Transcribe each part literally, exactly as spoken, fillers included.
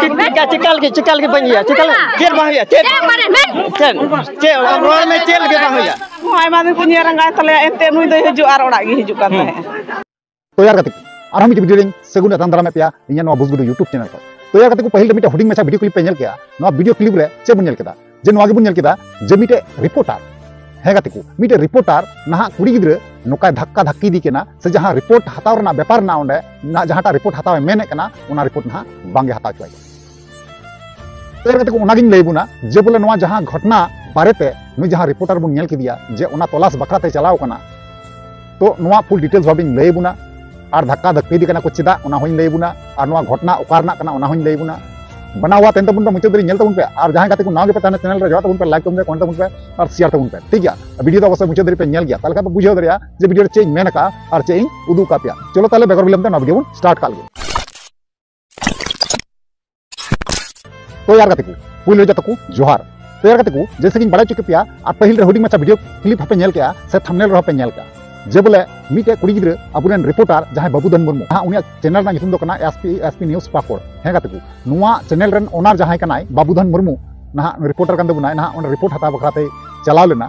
ᱪᱮᱫ ᱞᱮᱠᱟ ᱪᱮᱠᱟ ᱞᱟᱹᱜᱤᱫ ᱪᱮᱠᱟ ᱞᱟᱹᱜᱤᱫ ᱵᱟᱝ ᱦᱩᱭᱩᱜᱼᱟ? ᱪᱮᱠᱟ ᱞᱟᱹᱜᱤᱫ? ᱪᱮᱫ ᱵᱟᱝ ᱦᱩᱭᱩᱜᱼᱟ? ᱪᱮᱫ? ᱪᱮᱫ ᱵᱟᱝ ᱦᱩᱭᱩᱜᱼᱟ? ᱪᱮᱫ? ᱟᱢ ᱨᱚᱲ ᱢᱮ, ᱪᱮᱫ ᱞᱟᱹᱜᱤᱫ ᱵᱟᱝ ᱦᱩᱭᱩᱜᱼᱟ? ᱦᱚᱸ, ᱟᱭᱢᱟ ᱫᱤᱱ ᱠᱚ ᱧᱮᱞ ᱨᱟᱸᱜᱟᱣ ᱛᱟᱞᱮᱭᱟ, ᱮᱱᱛᱮ ᱱᱩᱭ ᱫᱚᱭ ᱦᱤᱡᱩᱜ ᱟᱨ ᱚᱲᱟᱜ ᱜᱮ ᱦᱤᱡᱩᱜ ᱠᱟᱱ ᱦᱩᱸ᱾ ᱛᱟᱦᱮᱸᱫ᱾ ᱛᱚ ᱭᱟᱨ ᱜᱟᱛᱮ ᱠᱚ, ᱟᱨᱦᱚᱸ ᱢᱤᱫᱴᱤᱡ video ᱨᱮᱧ ᱥᱟᱹᱜᱩᱱ ᱟᱛᱟᱝ ᱫᱟᱨᱟᱢᱮᱫ ᱯᱮᱭᱟ ᱤᱧᱟᱹᱜ ᱱᱚᱣᱟ ᱵᱩᱥᱜᱩᱰᱩ YouTube channel ᱠᱷᱚᱱ᱾ ᱛᱚ ᱭᱟᱨ ᱜᱟᱛᱮ ᱠᱚ, ᱯᱟᱹᱦᱤᱞ ᱨᱮ ᱢᱤᱫᱴᱮᱡ ᱦᱩᱰᱤᱧ ᱢᱟᱪᱷᱟ video clip ᱯᱮ ᱧᱮᱞ ᱠᱮᱜᱼᱟ᱾ ᱱᱚᱣᱟ video clip ᱨᱮ ᱪᱮᱫ ᱵᱚᱱ ᱧᱮᱞ ᱠᱮᱫᱟ? ᱡᱮ ᱱᱚᱣᱟ ᱜᱮᱵᱚᱱ ᱧᱮᱞ ᱠᱮᱫᱟ ᱡᱮ ᱢᱤᱫᱴᱮᱡ reporter, ᱦᱮᱸ ᱜᱟᱛᱮ ᱠᱚ, ᱢᱤᱫᱴᱮᱡ reporter ᱱᱟᱦᱟᱜ ᱠᱩᱲᱤ ᱜᱤᱫᱽᱨᱟᱹ ᱱᱚᱝᱠᱟᱭ ᱫᱷᱟᱠᱠᱟ ᱫᱷᱟᱠᱠᱤ ᱤᱫᱤ ᱠᱟᱱᱟ, ᱥᱮ ᱡᱟᱦᱟᱸ report ᱦᱟᱛᱟᱣ ᱨᱮᱱᱟᱜ ᱵᱮᱯᱟᱨ ᱢᱮᱱᱟᱜᱼᱟ ᱚᱸᱰᱮ, ᱱᱟ-, ᱡᱟᱦᱟᱸᱴᱟᱜ report ᱦᱟᱛᱟᱣ ᱮ ᱢᱮᱱᱮᱫ ᱠᱟᱱᱟ, ᱚᱱᱟ report ᱱᱟᱦᱟᱜ ᱵᱟᱝᱜᱮ ᱦᱟᱛᱟᱣ ᱦᱚᱪᱚᱣᱟᱭ ᱠᱟᱱᱟ᱾ ᱛᱚ ᱭᱟᱨ ᱜᱟᱛᱮ ᱠᱚ, ᱚᱱᱟᱜᱤᱧ ᱞᱟᱹᱭ ᱵᱚᱱᱟ ᱡᱮ ᱵᱚᱞᱮ ᱱᱚᱣᱟ ᱡᱟᱦᱟᱸ ᱜᱷᱚᱴᱱᱟ ᱵᱟᱨᱮᱛᱮ ᱱᱩᱭ ᱡᱟᱦᱟᱸ reporter ᱵᱚᱱ ᱧᱮᱞ ᱠᱮᱫᱮᱭᱟ ᱡᱮ ᱚᱱᱟ ᱛᱚᱞᱟᱥ ᱵᱟᱠᱷᱨᱟ ᱛᱮ ᱪᱟᱞᱟᱣ ᱠᱟᱱᱟ, ᱛᱚ ᱱᱚᱣᱟ full details ᱵᱷᱟᱵᱮᱧ ᱞᱟᱹᱭ ᱵᱚᱱᱟ, ᱟᱨ ᱫᱷᱟᱠᱠᱟ ᱫᱷᱟᱠᱠᱤ ᱤᱫᱤ ᱠᱟᱱᱟ ᱠᱚ ᱪᱮᱫᱟᱜ, ᱚᱱᱟ ᱦᱚᱸᱧ ᱞᱟᱹᱭ ᱵᱚᱱᱟ, ᱟᱨ ᱱᱚᱣᱟ ᱜᱷᱚᱴᱱᱟ ᱚᱠᱟ ᱨᱮᱱᱟᱜ ᱠᱟᱱᱟ, ᱚᱱᱟ ᱦᱚᱸᱧ ᱞᱟᱹᱭ ᱵᱚᱱᱟ᱾ ᱵᱟᱱᱟᱣᱟ ᱛᱟᱦᱮᱱ ᱛᱟᱵᱚᱱ ᱯᱮ, ᱢᱩᱪᱟᱹᱫ ᱫᱷᱟᱹᱨᱤᱡ ᱧᱮᱞ ᱛᱟᱵᱚᱱ ᱯᱮ, ᱟᱨ ᱡᱟᱦᱟᱸᱭ ᱜᱟᱛᱮ ᱠᱚ ᱱᱟᱣᱟ ᱜᱮᱯᱮ ᱛᱟᱦᱮᱱᱟ channel ᱨᱮ, ᱡᱚᱦᱟᱨ ᱛᱟᱵᱚᱱ ᱯᱮ, like ᱛᱟᱵᱚᱱ ᱯᱮ, comment ᱛᱟᱵᱚᱱ ᱯᱮ, ᱟᱨ share ᱛᱟᱵᱚᱱ ᱯᱮ, ᱴᱷᱤᱠ ᱜᱮᱭᱟ? video ᱫᱚ ᱚᱵᱚᱥᱥᱳᱭ ᱢᱩᱪᱟᱹᱫ ᱫᱷᱟᱹᱨᱤᱡ ᱯᱮ ᱧᱮᱞ ᱜᱮᱭᱟ, ᱛᱟᱦᱚᱞᱮ ᱠᱷᱟᱱ ᱯᱮ ᱵᱩᱡᱷᱟᱹᱣ ᱫᱟᱲᱮᱭᱟᱜᱼᱟ ᱡᱮ video ᱨᱮ ᱪᱮᱫ ᱤᱧ ᱢᱮᱱ ᱟᱠᱟᱫᱼᱟ ᱟᱨ ᱪᱮᱫ ᱤᱧ ᱩᱫᱩᱜ ᱟᱠᱟᱫ ᱯᱮᱭᱟ᱾ ᱪᱚᱞᱚ ᱛᱟᱦᱚᱞᱮ ᱵᱮᱜᱚᱨ ᱵᱤᱞᱚᱢ ᱛᱮ ᱱᱚᱣᱟ video ᱵᱚᱱ start ᱠᱟᱜ ᱞᱮᱜᱮ᱾ ᱛᱚ ᱭᱟᱨ ᱜᱟᱛᱮ ᱠᱚ, ᱯᱩᱭᱞᱩ ᱡᱚᱛᱚ ᱠᱚ ᱡᱚᱦᱟᱨ᱾ ᱛᱚ ᱭᱟᱨ ᱜᱟᱛᱮ ᱠᱚ, ᱡᱮᱭᱥᱮ ᱠᱤᱧ ᱵᱟᱲᱟᱭ ᱦᱚᱪᱚ ᱠᱮᱫ ᱯᱮᱭᱟ, ᱟᱨ ᱯᱟᱹᱦᱤᱞ ᱨᱮ ᱦᱩᱰᱤᱧ ᱢᱟᱪᱷᱟ video clip ᱦᱚᱸᱯᱮ ᱧᱮᱞ ᱠᱮᱜᱼᱟ, ᱥᱮ thumbnail ᱨᱮᱦᱚᱸ ᱯᱮ ᱧᱮᱞ ᱠᱮᱜᱼᱟ, ᱡᱮ ᱵᱚᱞᱮ ᱢᱤᱫᱴᱮᱡ ᱠᱩᱲᱤ ᱜᱤᱫᱽᱨᱟᱹ ᱟᱵᱚᱨᱮᱱ reporter ᱡᱟᱦᱟᱸᱭ ᱵᱟᱹᱵᱩᱫᱷᱚᱱ ᱢᱩᱨᱢᱩ, ᱦᱟᱸ, ᱩᱱᱤᱭᱟᱜ channel ᱨᱮᱱᱟᱜ ᱧᱩᱛᱩᱢ ᱫᱚ ᱠᱟᱱᱟ SP, SP News ᱯᱟᱠᱚᱲ᱾ ᱦᱮᱸ ᱜᱟᱛᱮ ᱠᱚ, ᱱᱚᱣᱟ channel ᱨᱮᱱ owner ᱡᱟᱦᱟᱸᱭ ᱠᱟᱱᱟᱭ ᱵᱟᱹᱵᱩᱫᱷᱚᱱ ᱢᱩᱨᱢᱩ, ᱱᱟᱦᱟᱜ reporter ᱠᱟᱱ ᱛᱟᱵᱚᱱᱟᱭ, ᱱᱟᱦᱟᱜ ᱚᱸᱰᱮ report ᱦᱟᱛᱟᱣ ᱵᱟᱠᱷᱨᱟ ᱛᱮᱭ ᱪᱟᱞᱟᱣ ᱞᱮᱱᱟ᱾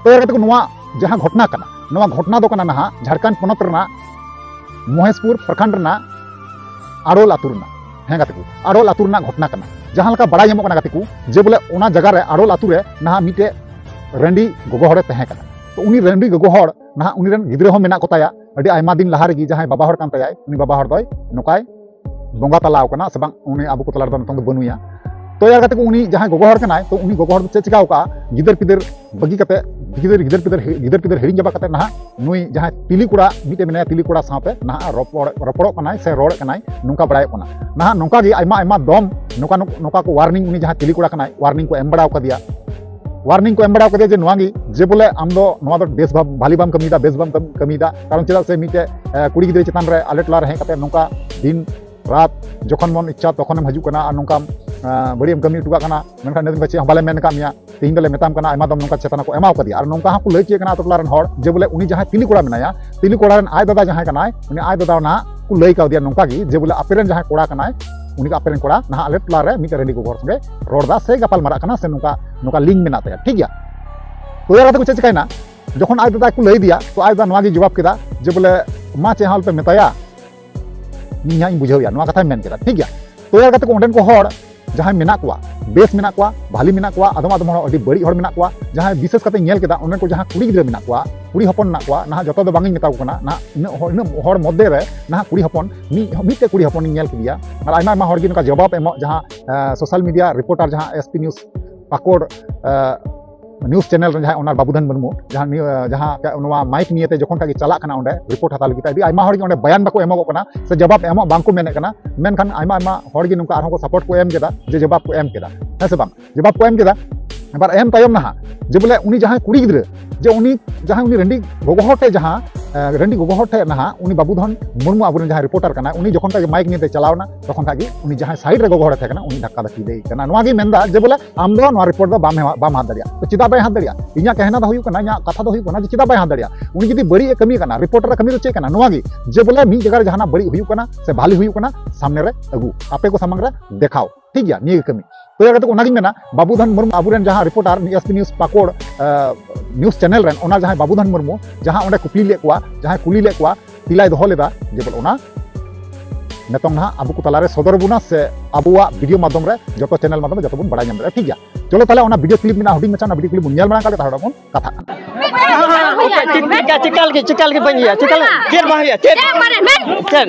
ᱛᱚ ᱭᱟᱨ ᱜᱟᱛᱮ ᱠᱚ, ᱱᱚᱣᱟ ᱡᱟᱦᱟᱸ ᱜᱷᱚᱴᱱᱟ ᱠᱟᱱᱟ, ᱱᱚᱣᱟ ᱜᱷᱚᱴᱱᱟ ᱫᱚ ᱠᱟᱱᱟ ᱱᱟᱦᱟᱜ ᱡᱷᱟᱲᱠᱷᱚᱸᱰ ᱯᱚᱱᱚᱛ ᱨᱮᱱᱟᱜ ᱢᱚᱦᱮᱥᱯᱩᱨ ᱯᱨᱚᱠᱷᱚᱸᱰ ᱨᱮᱱᱟᱜ ᱟᱲᱳᱞ ᱟᱹᱛᱩ ᱨᱮᱱᱟᱜ, ᱦᱮᱸ ᱜᱟᱛᱮ ᱠᱚ, ᱟᱲᱳᱞ ᱟᱹᱛᱩ ᱨᱮᱱᱟᱜ ᱜᱷᱚᱴᱱᱟ ᱠᱟᱱᱟ᱾ ᱡᱟᱦᱟᱸ ᱞᱮᱠᱟ ᱵᱟᱲᱟᱭ ᱧᱟᱢᱚᱜ ᱠᱟᱱᱟ ᱜᱟᱛᱮ ᱠᱚ, ᱡᱮ ᱵᱚᱞᱮ ᱚᱱᱟ ᱡᱟᱭᱜᱟ ᱨᱮ ᱟᱲᱳᱞ ᱟᱹᱛᱩ ᱨᱮ ᱱᱟᱦᱟᱜ ᱢᱤᱫᱴᱮᱡ ᱨᱟᱺᱰᱤ ᱜᱚᱜᱚ ᱦᱚᱲᱮ ᱛᱟᱦᱮᱸ ᱠᱟᱱᱟ᱾ ᱛᱚ ᱩᱱᱤ ᱨᱟᱺᱰᱤ ᱜᱚᱜᱚ ᱦᱚᱲ ᱱᱟᱦᱟᱜ, ᱩᱱᱤ ᱨᱮᱱ ᱜᱤᱫᱽᱨᱟᱹ ᱦᱚᱸ ᱢᱮᱱᱟᱜ ᱠᱚ ᱛᱟᱭᱟ, ᱟᱹᱰᱤ ᱟᱭᱢᱟ ᱫᱤᱱ ᱞᱟᱦᱟ ᱨᱮᱜᱮ ᱡᱟᱦᱟᱸᱭ ᱵᱟᱵᱟ ᱦᱚᱲ ᱠᱟᱱ ᱛᱟᱭᱟᱭ, ᱩᱱᱤ ᱵᱟᱵᱟ ᱦᱚᱲ ᱫᱚᱭ ᱱᱚᱝᱠᱟᱭ ᱵᱚᱸᱜᱟ ᱛᱟᱞᱟᱣ ᱠᱟᱱᱟ ᱥᱮ ᱵᱟᱝ, ᱩᱱᱤ ᱟᱵᱚ ᱠᱚ ᱛᱟᱞᱟ ᱨᱮᱫᱚ ᱱᱤᱛᱚᱝ ᱫᱚ ᱵᱟᱹᱱᱩᱭᱟ᱾ ᱛᱚ ᱭᱟᱨ ᱜᱟᱛᱮ ᱠᱚ, ᱩᱱᱤ ᱡᱟᱦᱟᱸᱭ ᱜᱚᱜᱚ ᱦᱚᱲ ᱠᱟᱱᱟᱭ, ᱛᱚ ᱩᱱᱤ ᱜᱚᱜᱚ ᱦᱚᱲ ᱫᱚ ᱪᱮᱫ ᱪᱤᱠᱟᱹᱣ ᱠᱟᱜᱼᱟ, ᱜᱤᱫᱟᱹᱨ ᱯᱤᱫᱟᱹᱨ ᱵᱟᱹᱜᱤ ᱠᱟᱛᱮ, ᱜᱤᱫᱟᱹᱨ, ᱜᱤᱫᱟᱹᱨ ᱯᱤᱫᱟᱹᱨ, ᱜᱤᱫᱟᱹᱨ ᱯᱤᱫᱟᱹᱨ ᱦᱤᱲᱤᱧ ᱪᱟᱵᱟ ᱠᱟᱛᱮ ᱱᱟᱦᱟᱜ ᱱᱩᱭ ᱡᱟᱦᱟᱸᱭ ᱛᱤᱞᱤ ᱠᱚᱲᱟ ᱢᱤᱫᱴᱮᱡ ᱢᱮᱱᱟᱭᱟ, ᱛᱤᱞᱤ ᱠᱚᱲᱟ ᱥᱟᱶᱛᱮ ᱱᱟᱦᱟᱜ ᱨᱚᱯᱚᱲ, ᱨᱚᱯᱚᱲᱚᱜ ᱠᱟᱱᱟᱭ ᱥᱮ ᱨᱚᱲᱮᱫ ᱠᱟᱱᱟᱭ, ᱱᱚᱝᱠᱟ ᱵᱟᱲᱟᱭᱚᱜ ᱠᱟᱱᱟ᱾ ᱱᱟᱦᱟᱜ ᱱᱚᱝᱠᱟ ᱜᱮ ᱟᱭᱢᱟ, ᱟᱭᱢᱟ ᱫᱚᱢ ᱱᱚᱝᱠᱟ, ᱱᱚᱝᱠᱟ ᱠᱚ warning, ᱩᱱᱤ ᱡᱟᱦᱟᱸᱭ ᱛᱤᱞᱤ ᱠᱚᱲᱟ ᱠᱟᱱᱟᱭ, warning ᱠᱚ ᱮᱢ ᱵᱟᱲᱟᱣ ᱠᱟᱫᱮᱭᱟ᱾ warning ᱠᱚ ᱮᱢ ᱵᱟᱲᱟᱣ ᱠᱟᱫᱮᱭᱟ ᱡᱮ ᱱᱚᱣᱟ ᱜᱮ, ᱡᱮ ᱵᱚᱞᱮ ᱟᱢ ᱫᱚ ᱱᱚᱣᱟ ᱫᱚ ᱵᱮᱥ ᱵᱷᱟᱵ-, ᱵᱷᱟᱞᱤ ᱵᱟᱢ ᱠᱟᱹᱢᱤᱭᱮᱫᱟ, ᱵᱮᱥ ᱵᱟᱢ ᱠᱟᱹᱢ-, ᱠᱟᱹᱢᱤᱭᱮᱫᱟ᱾ ᱠᱟᱨᱚᱱ ᱪᱮᱫᱟᱜ ᱥᱮ ᱢᱤᱫᱴᱮᱡ, ᱮ, ᱠᱩᱲᱤ ᱜᱤᱫᱽᱨᱟᱹ ᱪᱮᱛᱟᱱ ᱨᱮ ᱟᱞᱮ ᱴᱚᱞᱟ ᱨᱮ ᱦᱮᱡ ᱠᱟᱛᱮ ᱱᱚᱝᱠᱟ ᱫᱤᱱ ᱨᱟᱛ ᱡᱚᱠᱷᱚᱱ ᱢᱚᱱ ᱤᱪᱪᱷᱟ ᱛᱚᱠᱷᱚᱱᱮᱢ ᱦᱤᱡᱩᱜ ᱠᱟᱱᱟ ᱟᱨ ᱱᱚᱝᱠᱟᱢ, ᱮ, ᱵᱟᱹᱲᱤᱡ ᱮᱢ ᱠᱟᱹᱢᱤ ᱦᱚᱴᱚ ᱠᱟᱜ ᱠᱟᱱᱟ, ᱢᱮᱱᱠᱷᱟᱱ ᱤᱱᱟᱹ ᱫᱤᱱ ᱠᱷᱚᱱ ᱪᱮᱫ ᱦᱚᱸ ᱵᱟᱞᱮ ᱢᱮᱱ ᱟᱠᱟᱫ ᱢᱮᱭᱟ᱾ ᱛᱮᱦᱮᱧ ᱫᱚᱞᱮ ᱢᱮᱛᱟᱢ ᱠᱟᱱᱟ, ᱟᱭᱢᱟ ᱫᱚᱢ ᱱᱚᱝᱠᱟ ᱪᱮᱛᱟᱱᱟ ᱠᱚ ᱮᱢᱟᱣ ᱠᱟᱫᱮᱭᱟ᱾ ᱟᱨ ᱱᱚᱝᱠᱟ ᱦᱚᱸᱠᱚ ᱞᱟᱹᱭ ᱦᱚᱪᱚᱭᱮᱫ ᱠᱟᱱᱟ ᱟᱛᱳ ᱴᱚᱞᱟ ᱨᱮᱱ ᱦᱚᱲ ᱡᱮ ᱵᱚᱞᱮ ᱩᱱᱤ ᱡᱟᱦᱟᱸᱭ ᱛᱤᱞᱤ ᱠᱚᱲᱟ ᱢᱮᱱᱟᱭᱟ, ᱛᱤᱞᱤ ᱠᱚᱲᱟ ᱨᱮᱱ ᱟᱡ ᱫᱟᱫᱟ ᱡᱟᱦᱟᱸᱭ ᱠᱟᱱᱟᱭ, ᱩᱱᱤ ᱟᱡ ᱫᱟᱫᱟ ᱱᱟᱦᱟᱜ ᱠᱚ ᱞᱟᱹᱭ ᱠᱟᱣᱫᱮᱭᱟ ᱱᱚᱝᱠᱟ ᱜᱮ ᱡᱮ ᱵᱚᱞᱮ ᱟᱯᱮ ᱨᱮᱱ ᱡᱟᱦᱟᱸᱭ ᱠᱚᱲᱟ ᱠᱟᱱᱟᱭ, ᱩᱱᱤ ᱫᱚ ᱟᱯᱮ ᱨᱮᱱ ᱠᱚᱲᱟ ᱱᱟᱦᱟᱜ ᱟᱞᱮ ᱴᱚᱞᱟ ᱨᱮ ᱢᱤᱫᱴᱮᱱ ᱨᱟᱺᱰᱤ ᱜᱚᱜᱚ ᱦᱚᱲ ᱥᱚᱸᱜᱮ ᱨᱚᱲ ᱫᱟ ᱥᱮ ᱜᱟᱯᱟᱞ ᱢᱟᱨᱟᱜ ᱠᱟᱱᱟ ᱥᱮ ᱱᱚᱝᱠᱟ ᱱᱚᱝᱠᱟ ᱞᱤᱝᱠ ᱢᱮᱱᱟᱜ ᱛᱟᱭᱟ, ᱴᱷᱤᱠ ᱜᱮᱭᱟ᱾ ᱛᱚ ᱭᱟᱨ ᱠᱟᱛᱮ ᱠᱚ ᱪᱮᱫ ᱪᱤᱠᱟᱹᱭᱮᱱᱟ, ᱡᱚᱠᱷᱚᱱ ᱟᱡ ᱫᱟᱫᱟᱭ ᱠᱚ ᱞᱟᱹᱭ ᱟᱫᱮᱭᱟ, ᱛᱚ ᱟᱡ ᱫᱟᱫᱟ ᱱᱚᱣᱟ ᱜᱮ ᱡᱚᱵᱟᱵ ᱠᱮᱫᱟ ᱡᱮ ᱵᱚᱞᱮ, ᱢᱟ ᱪᱮᱫ ᱦᱚᱸ ᱟᱞᱚᱯᱮ ᱢᱮᱛᱟᱭᱟ, ᱤᱧ ᱦᱟᱸᱜ ᱤᱧ ᱵᱩᱡᱷᱟᱹᱣ ᱮᱭᱟ, ᱱᱚᱣᱟ ᱠᱟᱛᱷᱟᱭ ᱢᱮᱱ ᱠᱮᱫᱟ, ᱴᱷᱤᱠ ᱜᱮᱭᱟ᱾ ᱛᱚ ᱭᱟᱨ ᱠᱟᱛᱮ ᱠᱚ ᱚᱸᱰᱮᱱ ᱠᱚ ᱦᱚᱲ ᱡᱟᱦᱟᱸᱭ ᱢᱮᱱᱟᱜ ᱠᱚᱣᱟ, ᱵᱮᱥ ᱢᱮᱱᱟᱜ ᱠᱚᱣᱟ, ᱵᱷᱟᱞᱤ ᱢᱮᱱᱟᱜ ᱠᱚᱣᱟ, ᱟᱫᱚᱢ ᱟᱫᱚᱢ ᱦᱚᱲ ᱟᱹᱰᱤ ᱵᱟᱹᱲᱤᱡ ᱦᱚᱲ ᱢᱮᱱᱟᱜ ᱠᱚᱣᱟ, ᱡᱟᱦᱟᱸᱭ ᱵᱤᱥᱮᱥ ᱠᱟᱛᱮ ᱧᱮᱞ ᱠᱮᱫᱟ, ᱚᱸᱰᱮᱱ ᱠᱚ ᱡᱟᱦᱟᱸ ᱠᱩᱲᱤ ᱜᱤᱫᱽᱨᱟᱹ ᱢᱮᱱᱟᱜ ᱠᱚᱣᱟ, ᱠᱩᱲᱤ ᱦᱚᱯᱚᱱ ᱢᱮᱱᱟᱜ ᱠᱚᱣᱟ, ᱱᱟᱦᱟᱜ ᱡᱚᱛᱚ ᱫᱚ ᱵᱟᱝ ᱤᱧ ᱢᱮᱛᱟ ᱠᱚ ᱠᱟᱱᱟ, ᱱᱟᱦᱟᱜ ᱩᱱᱟᱹᱜ ᱦᱚᱲ, ᱩᱱᱟᱹᱜ ᱦᱚᱲ ᱢᱚᱫᱽᱫᱷᱮ ᱨᱮ ᱱᱟᱦᱟᱜ ᱠᱩᱲᱤ ᱦᱚᱯᱚᱱ ᱢᱤᱫ, ᱢᱤᱫᱴᱮᱡ ᱠᱩᱲᱤ ᱦᱚᱯᱚᱱᱤᱧ ᱧᱮᱞ ᱠᱮᱫᱮᱭᱟ, ᱟᱨ ᱟᱭᱢᱟ ᱟᱭᱢᱟ ᱦᱚᱲ ᱜᱮ ᱱᱚᱝᱠᱟ ᱡᱚᱵᱟᱵ ᱮᱢᱚᱜ, ᱡᱟᱦᱟᱸ ᱥᱳᱥᱟᱞ ᱢᱤᱰᱤᱭᱟ ᱨᱤᱯᱳᱨᱴᱟᱨ ᱡᱟᱦᱟᱸ ᱮᱥ ᱯᱤ ᱱᱤᱭᱩᱡᱽ ᱯᱟᱠᱚᱲ ᱱᱤᱭᱩᱡᱽ ᱪᱮᱱᱮᱞ ᱨᱮᱱ ᱡᱟᱦᱟᱸᱭ ᱚᱱᱟᱨ ᱵᱟᱵᱩᱫᱷᱚᱱ ᱢᱩᱨᱢᱩ, ᱡᱟᱦᱟᱸ ᱱᱤᱭᱟᱹ, ᱡᱟᱦᱟᱸ ᱱᱚᱣᱟ ᱢᱟᱭᱤᱠ ᱱᱤᱭᱮᱛᱮ ᱡᱚᱠᱷᱚᱱ ᱠᱷᱟᱡ ᱜᱮ ᱪᱟᱞᱟᱜ ᱠᱟᱱᱟ ᱚᱸᱰᱮ ᱨᱤᱯᱳᱨᱴ ᱦᱟᱛᱟᱣ ᱞᱟᱹᱜᱤᱫ ᱛᱮ, ᱟᱹᱰᱤ ᱟᱭᱢᱟ ᱦᱚᱲ ᱜᱮ ᱚᱸᱰᱮ ᱵᱟᱭᱟᱱ ᱵᱟᱠᱚ ᱮᱢᱚᱜᱚᱜ ᱠᱟᱱᱟ ᱥᱮ ᱡᱚᱵᱟᱵ ᱮᱢᱚᱜ ᱵᱟᱝ ᱠᱚ ᱢᱮᱱᱮᱫ ᱠᱟᱱᱟ, ᱢᱮᱱᱠᱷᱟᱱ ᱟᱭᱢᱟ ᱟᱭᱢᱟ ᱦᱚᱲ ᱜᱮ ᱱᱚᱝᱠᱟ ᱟᱨᱦᱚᱸ ᱠᱚ ᱥᱟᱯᱳᱨᱴ ᱠᱚ ᱮᱢ ᱠᱮᱫᱟ ᱡᱮ ᱡᱚᱵᱟᱵ ᱠᱚ ᱮᱢ ᱠᱮᱫᱟ, ᱦᱮᱸ ᱥᱮ ᱵᱟᱝ? ᱡᱚᱵᱟᱵ ᱠᱚ ᱮᱢ ᱠᱮᱫᱟ᱾ ᱮᱵᱟᱨ ᱮᱢ ᱛᱟᱭᱚᱢ ᱱᱟᱦᱟᱜ ᱡᱮ ᱵᱚᱞᱮ ᱩᱱᱤ ᱡᱟᱦᱟᱸᱭ ᱠᱩᱲᱤ ᱜᱤᱫᱽᱨᱟᱹ, ᱡᱮ ᱩᱱᱤ ᱡᱟᱦᱟᱸᱭ ᱩᱱᱤ ᱨᱟᱺᱰᱤ ᱜᱚᱜᱚ ᱦᱚᱲ ᱴᱷᱮᱡ ᱡᱟᱦᱟᱸ, ᱮ, ᱨᱟᱺᱰᱤ ᱜᱚᱜᱚ ᱦᱚᱲ ᱴᱷᱮᱡ ᱱᱟᱦᱟᱜ ᱩᱱᱤ ᱵᱟᱵᱩᱫᱷᱚᱱ ᱢᱩᱨᱢᱩ ᱟᱵᱚᱨᱮᱱ ᱡᱟᱦᱟᱸᱭ ᱨᱤᱯᱳᱨᱴᱟᱨ ᱠᱟᱱᱟᱭ, ᱩᱱᱤ ᱡᱚᱠᱷᱚᱱ ᱠᱷᱟᱡ ᱜᱮ ᱢᱟᱭᱤᱠ ᱱᱤᱭᱮᱛᱮ ᱪᱟᱞᱟᱣ ᱮᱱᱟ, ᱛᱚᱠᱷᱚᱱ ᱠᱷᱟᱡ ᱜᱮ ᱩᱱᱤ ᱡᱟᱦᱟᱸᱭ ᱥᱟᱭᱤᱰ ᱨᱮ ᱜᱚᱜᱚ ᱦᱚᱲᱮ ᱛᱟᱦᱮᱸ ᱠᱟᱱᱟ, ᱩᱱᱤ ᱫᱷᱟᱠᱠᱟ ᱫᱷᱟᱹᱠᱤ ᱞᱟᱹᱭ ᱠᱟᱱᱟ᱾ ᱱᱚᱣᱟ ᱜᱮ ᱢᱮᱱᱫᱟ ᱡᱮ ᱵᱚᱞᱮ ᱟᱢ ᱫᱚ ᱱᱚᱣᱟ ᱨᱤᱯᱳᱨᱴ ᱫᱚ ᱵᱟᱢ ᱦᱮᱣᱟ-, ᱵᱟᱢ ᱦᱟᱛ ᱫᱟᱲᱮᱭᱟᱜᱼᱟ᱾ ᱛᱚ ᱪᱮᱫᱟᱜ ᱵᱟᱭ ᱦᱟᱛ ᱫᱟᱲᱮᱭᱟᱜᱼᱟ? ᱤᱧᱟᱹᱜ ᱠᱟᱹᱦᱱᱟ ᱫᱚ ᱦᱩᱭᱩᱜ ᱠᱟᱱᱟ, ᱤᱧᱟᱹᱜ ᱠᱟᱛᱷᱟ ᱫᱚ ᱦᱩᱭᱩᱜ ᱠᱟᱱᱟ ᱡᱮ ᱪᱮᱫᱟᱜ ᱵᱟᱭ ᱦᱟᱛ ᱫᱟᱲᱮᱭᱟᱜᱼᱟ? ᱩᱱᱤ ᱡᱩᱫᱤ ᱵᱟᱹᱲᱤᱡ ᱮ ᱠᱟᱹᱢᱤ ᱠᱟᱱᱟ, ᱨᱤᱯᱳᱨᱴᱟᱨ ᱮ ᱠᱟᱹᱢᱤ ᱫᱚ ᱪᱮᱫ ᱠᱟᱱᱟ? ᱱᱚᱣᱟ ᱜᱮ ᱡᱮ ᱵᱚᱞᱮ ᱢᱤᱫ ᱡᱟᱭᱜᱟ ᱨᱮ ᱡᱟᱦᱟᱱᱟᱜ ᱵᱟᱹᱲᱤᱡ ᱦᱩᱭᱩᱜ ᱠᱟᱱᱟ ᱥᱮ ᱵᱷᱟᱞᱤ ᱦᱩᱭᱩᱜ ᱠᱟᱱᱟ, ᱥᱟᱢᱱᱮ ᱨᱮ ᱟᱹᱜᱩ, ᱟᱯᱮ ᱠᱚ ᱥᱟᱢᱟᱝ ᱨᱮ ᱫᱮᱠᱷᱟᱣ, ᱴᱷᱤᱠ ᱜᱮᱭᱟ, ᱱᱤᱭᱟᱹ ᱜᱮ ᱠᱟᱹᱢᱤ᱾ ᱛᱚ ᱭᱟᱨ ᱠᱟᱛᱮ ᱚᱱᱟᱜᱤᱧ ᱢᱮᱱᱟ, ᱵᱟᱵᱩᱫᱷᱚᱱ ᱢᱩᱨᱢᱩ ᱟᱵᱚᱨᱮᱱ ᱡᱟᱦᱟᱸ reporter S P news Pakur, ᱟ, ᱱᱤᱭᱩᱡᱽ ᱪᱮᱱᱮᱞ ᱨᱮᱱ, ᱚᱱᱟ ᱡᱟᱦᱟᱸᱭ ᱵᱟᱵᱩᱫᱷᱚᱱ ᱢᱩᱨᱢᱩ ᱡᱟᱦᱟᱸ ᱚᱸᱰᱮ ᱠᱩᱠᱞᱤ ᱞᱮᱫ ᱠᱚᱣᱟ, ᱡᱟᱦᱟᱸᱭ ᱠᱩᱞᱤ ᱞᱮᱫ ᱠᱚᱣᱟ, ᱛᱮᱞᱟᱭ ᱫᱚᱦᱚ ᱞᱮᱫᱟ ᱡᱮ ᱵᱚᱞᱮ ᱚᱱᱟ ᱱᱤᱛᱚᱝ ᱱᱟᱦᱟᱜ ᱟᱵᱚ ᱠᱚ ᱛᱟᱞᱟᱨᱮ ᱥᱚᱫᱚᱨ ᱵᱚᱱᱟ ᱥᱮ ᱟᱵᱚᱣᱟᱜ ᱵᱷᱤᱰᱤᱭᱳ ᱢᱟᱫᱽᱫᱷᱚᱢ ᱨᱮ, ᱡᱚᱛᱚ ᱪᱮᱱᱮᱞ ᱢᱟᱫᱽᱫᱷᱚᱢ ᱨᱮ ᱡᱚᱛᱚ ᱵᱚᱱ ᱵᱟᱲᱟᱭ ᱧᱟᱢ ᱫᱟᱲᱮᱭᱟᱜᱼᱟ, ᱴᱷᱤᱠ ᱜᱮᱭᱟ᱾ ᱪᱚᱞᱚ ᱛᱟᱦᱞᱮ ᱚᱱᱟ ᱵᱷᱤᱰᱤᱭᱳ ᱠᱞᱤᱯ ᱢᱮᱱᱟᱜᱼᱟ, ᱦᱩᱰᱤᱧ ᱢᱟᱪᱷᱟ, ᱚᱱᱟ ᱵᱷᱤᱰᱤᱭᱳ ᱠᱞᱤᱯ ᱵᱚᱱ ᱧᱮᱞ ᱢᱟᱲᱟᱝ ᱠᱟᱜ ᱞᱮ, ᱛᱟᱨᱯᱚᱨᱮ ᱵᱚᱱ ᱠᱟᱛᱷᱟᱜ ᱠᱟᱱᱟ᱾ ᱪᱮᱫ ᱞᱮᱠᱟ, ᱪᱮᱫ ᱞᱮᱠᱟ, ᱪᱮᱫ ᱞᱮᱠᱟ ᱜᱮ ᱵᱟᱹᱧ ᱤᱭᱟᱹ, ᱪᱮᱫ ᱞᱮᱠᱟ, ᱪᱮᱫ ᱵᱟᱝ ᱦᱩᱭᱩᱜᱼᱟ, ᱪᱮᱫ? ᱪᱮᱫ ᱦᱚᱸ ᱵᱟᱝ, ᱢᱮᱱ᱾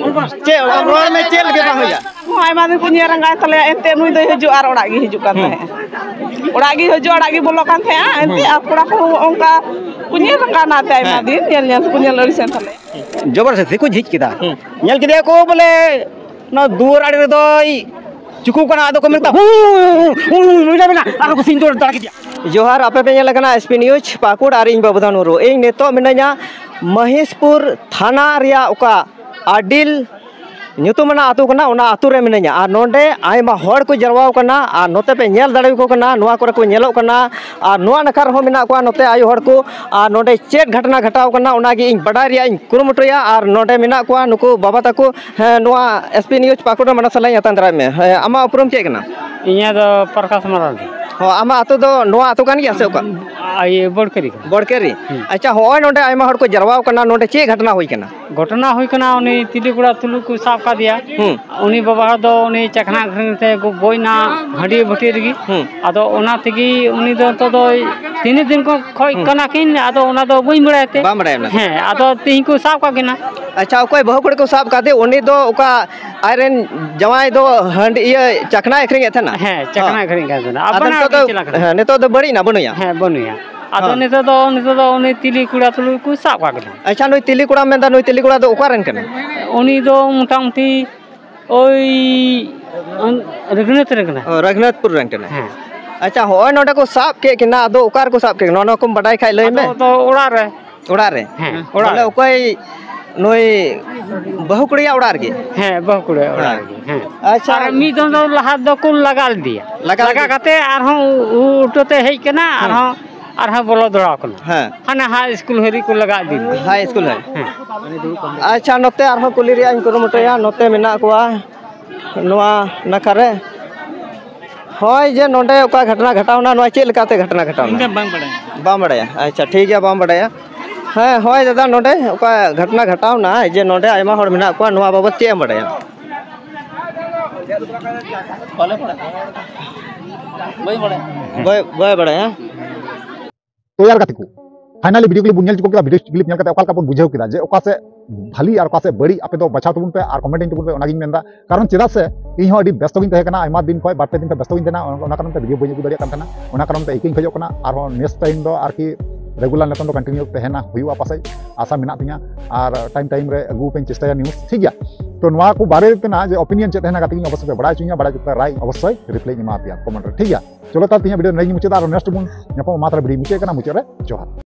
ᱪᱮᱫ? ᱟᱢ ᱨᱚᱲ ᱢᱮ, ᱪᱮᱫ ᱜᱮ ᱵᱟᱝ ᱦᱩᱭᱩᱜᱼᱟ᱾ ᱦᱚᱸ, ᱟᱭᱢᱟ ᱫᱤᱱ ᱠᱚ ᱧᱮᱞ ᱨᱟᱸᱜᱟᱭ ᱛᱟᱞᱮᱭᱟ, ᱮᱱᱛᱮ ᱱᱩᱭ ᱫᱚᱭ ᱦᱤᱡᱩᱜ ᱟᱨ ᱚᱲᱟᱜ ᱜᱮ ᱦᱤᱡᱩᱜ ᱠᱟᱱ ᱦᱩᱸ᱾ ᱛᱟᱦᱮᱸᱫ᱾ ᱚᱲᱟᱜ ᱜᱮ ᱦᱤᱡᱩᱜ, ᱚᱲᱟᱜ ᱜᱮ ᱵᱚᱞᱚ ᱠᱟᱱ ᱛᱟᱦᱮᱸᱫᱼᱟ, ᱮᱱᱛᱮ ᱦᱩᱸ᱾ ᱟᱨ ᱠᱚᱲᱟ ᱠᱚᱦᱚᱸ ᱚᱱᱠᱟ ᱠᱚ ᱧᱮᱞ ᱨᱟᱸᱜᱟᱣ ᱱᱟ ᱛᱮ ᱟᱭᱢᱟ ᱦᱮᱸ᱾ ᱫᱤᱱ, ᱧᱮᱞ ᱧᱮᱞ ᱛᱮᱠᱚ ᱧᱮᱞ ᱟᱹᱲᱤᱥᱮᱱ ᱛᱟᱞᱮᱭᱟ᱾ ᱡᱚᱵᱚᱨᱫᱚᱥᱛᱤ ᱠᱚ ᱡᱷᱤᱡ ᱠᱮᱫᱟ᱾ ᱦᱩᱸ᱾ ᱧᱮᱞ ᱠᱮᱫᱮᱭᱟ ᱠᱚ ᱵᱚᱞᱮ ᱱᱚᱣᱟ ᱫᱩᱣᱟᱹᱨ ᱟᱲᱮ ᱨᱮᱫᱚᱭ ᱪᱩᱠᱩ ᱠᱟᱱᱟ, ᱟᱫᱚ ᱠᱚ ᱢᱮᱱᱫᱟ, "ᱦᱩᱸ, ᱦᱩᱸ, ᱦᱩᱸ, ᱦᱩᱸ, ᱢᱮᱱᱟ, ᱢᱮᱱᱟ," ᱟᱨ ᱠᱚ ᱥᱤᱧ ᱫᱩᱣᱟᱹᱨ ᱫᱟᱲᱟ ᱠᱮᱫᱮᱭᱟ᱾ ᱡᱚᱦᱟᱨ, ᱟᱯᱮ ᱯᱮ ᱧᱮᱞ ᱠᱟᱱᱟ ᱮᱥ ᱯᱤ ᱱᱤᱭᱩᱡᱽ ᱯᱟᱹᱠᱩᱲ ᱟᱨ ᱤᱧ ᱵᱟᱵᱩᱫᱷᱟᱱ ᱢᱩᱨᱢᱩ᱾ ᱤᱧ ᱱᱤᱛᱚᱜ ᱢᱤᱱᱟᱹᱧᱟ ᱢᱚᱦᱮᱥᱯᱩᱨ ᱛᱷᱟᱱᱟ ᱨᱮᱭᱟᱜ ᱚᱠᱟ ᱟᱰᱤᱞ ᱧᱩᱛᱩᱢᱟᱱᱟᱜ ᱟᱹᱛᱩ ᱠᱟᱱᱟ, ᱚᱱᱟ ᱟᱹᱛᱩ ᱨᱮ ᱢᱤᱱᱟᱹᱧᱟ᱾ ᱟᱨ ᱱᱚᱰᱮ ᱟᱭᱢᱟ ᱦᱚᱲ ᱠᱚ ᱡᱟᱨᱣᱟᱣ ᱠᱟᱱᱟ, ᱟᱨ ᱱᱚᱛᱮ ᱯᱮ ᱧᱮᱞ ᱫᱟᱲᱮᱭᱟᱠᱚ ᱠᱟᱱᱟ, ᱱᱚᱣᱟ ᱠᱚᱨᱮ ᱠᱚ ᱧᱮᱞᱚᱜ ᱠᱟᱱᱟ᱾ ᱟᱨ ᱱᱚᱣᱟ ᱱᱟᱠᱷᱟ ᱨᱮᱦᱚᱸ ᱢᱮᱱᱟᱜ ᱠᱚᱣᱟ ᱱᱚᱛᱮ ᱟᱭᱳ ᱦᱚᱲ ᱠᱚ᱾ ᱟᱨ ᱱᱚᱰᱮ ᱪᱮᱫ ᱜᱷᱚᱴᱚᱱᱟ ᱜᱷᱚᱴᱟᱣ ᱠᱟᱱᱟ, ᱚᱱᱟᱜᱮ ᱤᱧ ᱵᱟᱰᱟᱭ ᱨᱮᱭᱟᱜ ᱤᱧ ᱠᱩᱨᱩᱢᱩᱴᱩᱭᱟ᱾ ᱟᱨ ᱱᱚᱰᱮ ᱢᱮᱱᱟᱜ ᱠᱚᱣᱟ ᱱᱩᱠᱩ ᱵᱟᱵᱟ ᱛᱟᱠᱚ᱾ ᱦᱮᱸ, ᱱᱚᱣᱟ ᱮᱥ ᱯᱤ ᱱᱤᱭᱩᱡᱽ ᱯᱟᱹᱠᱩᱲ ᱨᱮ ᱢᱟᱲᱟᱝ ᱥᱟᱞᱟᱜ ᱤᱧ ᱟᱛᱟᱝ ᱫᱟᱨᱟᱢ ᱢᱮ᱾ ᱦᱮᱸ, ᱟᱢᱟᱜ ᱩᱯᱨᱩᱢ ᱪᱮᱫ ᱠᱟᱱᱟ? ᱤᱧᱟᱹᱜ ᱫᱚ ᱯᱨᱚᱠᱟᱥ ᱢᱟᱨᱟᱱᱰᱤ᱾ ᱦᱚᱸ, ᱟᱢᱟᱜ ᱟᱹᱛᱩ ᱫᱚ ᱱᱚᱣᱟ ᱟᱹᱛᱩ ᱠᱟᱱ ᱜᱮᱭᱟ ᱥᱮ ᱚᱠᱟ? ᱟ, ᱤᱭᱟᱹ, ᱵᱚᱲᱠᱮᱨᱤ ᱠᱟᱱᱟ᱾ ᱵᱚᱲᱠᱮᱨᱤ? ᱦᱩᱸ᱾ ᱟᱪᱪᱷᱟ, ᱦᱚᱸᱜᱼᱚᱭ ᱱᱚᱰᱮ ᱟᱭᱢᱟ ᱦᱚᱲ ᱠᱚ ᱡᱟᱨᱣᱟᱣ ᱠᱟᱱᱟ, ᱱᱚᱰᱮ ᱪᱮᱫ ᱜᱷᱚᱴᱚᱱᱟ ᱦᱩᱭ ᱠᱟᱱᱟ? ᱜᱷᱚᱴᱚᱱᱟ ᱦᱩᱭ ᱠᱟᱱᱟ, ᱩᱱᱤ ᱛᱤᱞᱤ ᱠᱚᱲᱟ ᱛᱩᱞᱩᱡ ᱠᱚ ᱥᱟᱵ ᱠᱟᱫᱮᱭᱟ᱾ ᱦᱩᱸ᱾ ᱩᱱᱤ ᱵᱟᱵᱟ ᱦᱚᱲ ᱫᱚ ᱩᱱᱤ ᱪᱟᱠᱷᱱᱟ ᱟᱹᱠᱷᱨᱤᱧ ᱛᱮ ᱜᱚ-, ᱜᱚᱡ ᱮᱱᱟ ᱦᱟᱺᱰᱤ ᱵᱷᱟᱹᱴᱤ ᱨᱮᱜᱮ᱾ ᱦᱩᱸ᱾ ᱟᱫᱚ ᱚᱱᱟ ᱛᱮᱜᱮ ᱩᱱᱤ ᱫᱚ ᱱᱤᱛᱚᱜ ᱫᱚ ᱛᱤᱱᱟᱹᱜ ᱫᱤᱱ ᱠᱚ ᱠᱷᱚᱡ ᱦᱩᱸ᱾ ᱠᱟᱱᱟ ᱠᱤᱱ, ᱟᱫᱚ ᱚᱱᱟ ᱫᱚ ᱵᱟᱹᱧ ᱵᱟᱲᱟᱭᱟ ᱛᱮ᱾ ᱵᱟᱢ ᱵᱟᱲᱟᱭᱟ ᱚᱱᱟ ᱫᱚ? ᱦᱮᱸ, ᱟᱫᱚ ᱛᱮᱦᱮᱧ ᱠᱚ ᱥᱟᱵ ᱠᱟᱜ ᱠᱤᱱᱟ᱾ ᱟᱪᱪᱷᱟ, ᱚᱠᱚᱭ ᱵᱟᱹᱦᱩ ᱠᱩᱲᱤ ᱠᱚ ᱥᱟᱵ ᱠᱟᱫᱮ, ᱩᱱᱤ ᱫᱚ ᱚᱠᱟ ᱟᱡᱨᱮᱱ ᱡᱟᱶᱟᱭ ᱫᱚ ᱦᱟᱺᱰᱤ, ᱤᱭᱟᱹ, ᱪᱟᱠᱷᱱᱟᱭ ᱟᱹᱠᱷᱨᱤᱧᱮᱫ ᱛᱟᱦᱮᱱᱟ? ᱦᱮᱸ, ᱪᱟᱠᱷᱱᱟ ᱦᱚᱸ᱾ ᱟᱹᱠᱷᱨᱤᱧ ᱠᱟᱱ ᱛᱟᱦᱮᱱᱟ᱾ ᱟᱨ ᱟᱫᱚ ᱵᱟᱱᱟᱨ ᱱᱤᱛᱚᱜ ᱫᱚ, ᱠᱤᱱ ᱪᱟᱞᱟᱜ ᱠᱟᱱᱟ᱾ ᱦᱮᱸ, ᱱᱤᱛᱚᱜ ᱫᱚ ᱵᱟᱹᱲᱤᱡ ᱮᱱᱟ, ᱵᱟᱹᱱᱩᱭᱟ? ᱦᱮᱸ, ᱵᱟᱹᱱᱩᱭᱟ᱾ ᱟᱫᱚ ᱦᱚᱸ᱾ ᱱᱤᱛᱚᱜ ᱫᱚ, ᱱᱤᱛᱚᱜ ᱫᱚ ᱩᱱᱤ ᱛᱤᱞᱤ ᱠᱚᱲᱟ ᱛᱩᱞᱩᱡ ᱠᱚ ᱥᱟᱵ ᱠᱟᱜ ᱠᱟᱱᱟ᱾ ᱟᱪᱪᱷᱟ, ᱱᱩᱭ ᱛᱤᱞᱤ ᱠᱚᱲᱟᱢ ᱢᱮᱱᱫᱟ, ᱱᱩᱭ ᱛᱤᱞᱤ ᱠᱚᱲᱟ ᱫᱚ ᱚᱠᱟ ᱨᱮᱱ ᱠᱟᱱᱟᱭ? ᱩᱱᱤ ᱫᱚ ᱢᱚᱴᱟᱢᱩᱴᱤ ᱳᱭ, ᱩᱱ, ᱨᱟᱹᱜᱷᱩᱱᱟᱛᱷ ᱨᱮᱱ ᱠᱟᱱᱟᱭ᱾ ᱚ, ᱨᱟᱹᱜᱷᱩᱱᱟᱛᱷᱯᱩᱨ ᱨᱮᱱ ᱠᱟᱱᱟᱭ᱾ ᱦᱮᱸ᱾ ᱟᱪᱪᱷᱟ, ᱦᱚᱸᱜᱼᱚᱭ ᱱᱚᱰᱮ ᱠᱚ ᱥᱟᱵ ᱠᱮᱫ ᱠᱤᱱᱟ, ᱟᱫᱚ ᱚᱠᱟ ᱨᱮᱠᱚ ᱥᱟᱵ ᱠᱮᱫ ᱠᱤᱱᱟ? ᱚᱱᱟ ᱠᱚᱢ ᱵᱟᱰᱟᱭ ᱠᱷᱟᱡ ᱞᱟᱹᱭ ᱢᱮ᱾ ᱟᱫᱚ, ᱟᱫᱚ ᱚᱲᱟᱜ ᱨᱮ᱾ ᱚᱲᱟᱜ ᱨᱮ? ᱦᱮᱸ, ᱚᱲᱟᱜ ᱵᱚᱞᱮ ᱨᱮ᱾ ᱚᱠᱚᱭ ᱱᱩᱭ ᱵᱟᱹᱦᱩ ᱠᱩᱲᱤᱭᱟᱜ ᱚᱲᱟᱜ ᱨᱮᱜᱮ? ᱦᱮᱸ, ᱵᱟᱹᱦᱩ ᱠᱩᱲᱤᱭᱟᱜ ᱚᱲᱟᱜ ᱦᱮᱸ᱾ ᱨᱮᱜᱮ, ᱦᱮᱸ᱾ ᱟᱪᱪᱷᱟ᱾ ᱟᱨ ᱢᱤᱫ ᱫᱚᱢ ᱫᱚ ᱞᱟᱦᱟ ᱫᱚᱠᱚ ᱞᱟᱜᱟ ᱞᱮᱫᱮᱭᱟ᱾ ᱞᱟᱜᱟ ᱞᱟᱜᱟ ᱞᱮᱫᱮ? ᱠᱟᱛᱮ ᱟᱨᱦᱚᱸ ᱩ-, ᱩ-, ᱩᱴᱟᱹ ᱛᱮ ᱦᱮᱡ ᱠᱟᱱᱟ, ᱦᱮᱸ᱾ ᱟᱨᱦᱚᱸ, ᱟᱨᱦᱚᱸ ᱵᱚᱞᱚ ᱫᱚᱲᱟᱣ ᱠᱟᱱᱟ᱾ ᱦᱮᱸ᱾ ᱦᱟᱱᱟ ᱦᱟᱭ ᱤᱥᱠᱩᱞ ᱦᱟᱹᱨᱤᱡ ᱠᱚ ᱞᱟᱜᱟ ᱤᱫᱤ ᱞᱮᱫᱮᱭᱟ᱾ ᱦᱟᱭ ᱤᱥᱠᱩᱞ ᱦᱟᱹᱨᱤᱡ? ᱦᱮᱸ᱾ ᱟᱪᱪᱷᱟ, ᱱᱚᱛᱮ ᱟᱨᱦᱚᱸ ᱠᱩᱞᱤ ᱨᱮᱭᱟᱜ ᱤᱧ ᱠᱩᱨᱩᱢᱩᱴᱩᱭᱟ, ᱱᱚᱛᱮ ᱢᱮᱱᱟᱜ ᱠᱚᱣᱟ ᱱᱚᱣᱟ ᱱᱟᱠᱷᱟ ᱨᱮ᱾ ᱦᱳᱭ, ᱡᱮ ᱱᱚᱰᱮ ᱚᱠᱟ ᱜᱷᱚᱴᱚᱱᱟ ᱜᱷᱚᱴᱟᱣᱱᱟ, ᱱᱚᱣᱟ ᱪᱮᱫ ᱞᱮᱠᱟᱛᱮ ᱜᱷᱚᱴᱚᱱᱟ ᱜᱷᱚᱴᱟᱣᱱᱟ? ᱤᱧ ᱫᱚ ᱵᱟᱝ ᱵᱟᱲᱟᱭᱟ᱾ ᱵᱟᱢ ᱵᱟᱲᱟᱭᱟ? ᱟᱪᱪᱷᱟ, ᱴᱷᱤᱠ ᱜᱮᱭᱟ, ᱵᱟᱢ ᱵᱟᱲᱟᱭᱟ᱾ ᱦᱮᱸ, ᱦᱳᱭ ᱫᱟᱫᱟ, ᱱᱚᱰᱮ ᱚᱠᱟ ᱜᱷᱚᱴᱚᱱᱟ ᱜᱷᱚᱴᱟᱣᱱᱟ, ᱡᱮ ᱱᱚᱰᱮ ᱟᱭᱢᱟ ᱦᱚᱲ ᱢᱮᱱᱟᱜ ᱠᱚᱣᱟ, ᱱᱚᱣᱟ ᱵᱟᱵᱚᱫ ᱪᱮᱫ ᱮᱢ ᱵᱟᱲᱟᱭᱟ? ᱵᱟᱞᱮ ᱵᱟᱲᱟᱭᱟ᱾ ᱵᱟᱹᱧ ᱵᱟᱲᱟᱭᱟ᱾ ᱵᱟᱭ, ᱵᱟᱭ ᱵᱟᱲᱟᱭᱟ᱾ ᱛᱚ ᱭᱟᱨ ᱜᱟᱛᱮ ᱠᱚ, finally video clip ᱵᱚᱱ ᱧᱮᱞ ᱪᱩᱠᱟᱹᱣ ᱠᱮᱫᱟ᱾ Video clip ᱧᱮᱞ ᱠᱟᱛᱮ ᱚᱠᱟ ᱞᱮᱠᱟ ᱵᱚᱱ ᱵᱩᱡᱷᱟᱹᱣ ᱠᱮᱫᱟ, ᱡᱮ ᱚᱠᱟ ᱥᱮᱫ ᱵᱷᱟᱞᱤ ᱟᱨ ᱚᱠᱟ ᱥᱮᱫ ᱵᱟᱹᱲᱤᱡ, ᱟᱯᱮ ᱫᱚ ᱵᱟᱪᱷᱟᱣ ᱛᱟᱵᱚᱱ ᱯᱮ ᱟᱨ comment ᱤᱧ ᱛᱟᱵᱚᱱ ᱯᱮ, ᱚᱱᱟᱜᱤᱧ ᱢᱮᱱᱫᱟ᱾ ᱠᱟᱨᱚᱱ ᱪᱮᱫᱟᱜ ᱥᱮ ᱤᱧ ᱦᱚᱸ ᱟᱹᱰᱤ ᱵᱮᱥᱛᱚ ᱜᱤᱧ ᱛᱟᱦᱮᱸ ᱠᱟᱱᱟ, ᱟᱭᱢᱟ ᱫᱤᱱ ᱠᱷᱚᱱ ᱵᱟᱨ ᱯᱮ ᱫᱤᱱ ᱠᱷᱚᱱ ᱵᱮᱥᱛᱚ ᱜᱤᱧ ᱛᱟᱦᱮᱸ ᱠᱟᱱᱟ, ᱚᱱᱟ ᱠᱟᱨᱚᱱ ᱛᱮ video ᱵᱟᱹᱧ ᱟᱹᱜᱩ ᱫᱟᱲᱮᱭᱟᱜ ᱠᱟᱱ ᱛᱟᱦᱮᱱᱟ᱾ ᱚᱱᱟ ᱠᱟᱨᱚᱱ ᱛᱮ ᱤᱠᱟᱹᱧ ᱠᱷᱚᱡᱚᱜ ᱠᱟᱱᱟ, ᱟᱨᱦᱚᱸ next time ᱫᱚ ᱟᱨᱠᱤ regular ᱱᱤᱛᱚᱝ ᱫᱚ continue ᱛᱟᱦᱮᱱᱟ, ᱦᱩᱭᱩᱜᱼᱟ ᱯᱟᱥᱮᱡ, ᱟᱥᱟ ᱢᱮᱱᱟᱜ ᱛᱤᱧᱟ᱾ ᱟᱨ time time ᱨᱮ ᱟᱹᱜᱩ ᱯᱮᱧ ᱪᱮᱥᱴᱟᱭᱟ news, ᱴᱷᱤᱠ ᱜᱮᱭᱟ? ᱛᱚ ᱱᱚᱣᱟ ᱠᱚ ᱵᱟᱨᱮ ᱛᱮᱱᱟᱜ ᱡᱮ opinion ᱪᱮᱫ ᱛᱟᱦᱮᱱᱟ ᱜᱟᱛᱮ ᱠᱚᱧ ᱚᱵᱚᱥᱥᱳᱭ ᱯᱮ ᱵᱟᱲᱟᱭ ᱦᱚᱪᱚᱧᱟ, ᱵᱟᱲᱟᱭ ᱦᱚᱪᱚ ᱠᱟᱛᱮ ᱨᱟᱭ ᱚᱵᱚᱥᱥᱳᱭ reply ᱤᱧ ᱮᱢᱟ ᱯᱮᱭᱟ comment ᱨᱮ, ᱴᱷᱤᱠ ᱜᱮᱭᱟ? ᱪᱚᱞᱚ ᱛᱟᱦᱞᱮ ᱛᱮᱦᱮᱧᱟᱜ video ᱱᱚᱰᱮ ᱜᱤᱧ ᱢᱩᱪᱟᱹᱫᱟ, ᱟᱨ next ᱵᱚᱱ ᱧᱟᱯᱟᱢᱟ᱾ ᱢᱟ ᱛᱟᱦᱞᱮ video ᱢᱩᱪᱟᱹᱫ ᱠᱟᱱᱟ, ᱢᱩᱪᱟᱹᱫ ᱨᱮ ᱡᱚᱦᱟᱨ᱾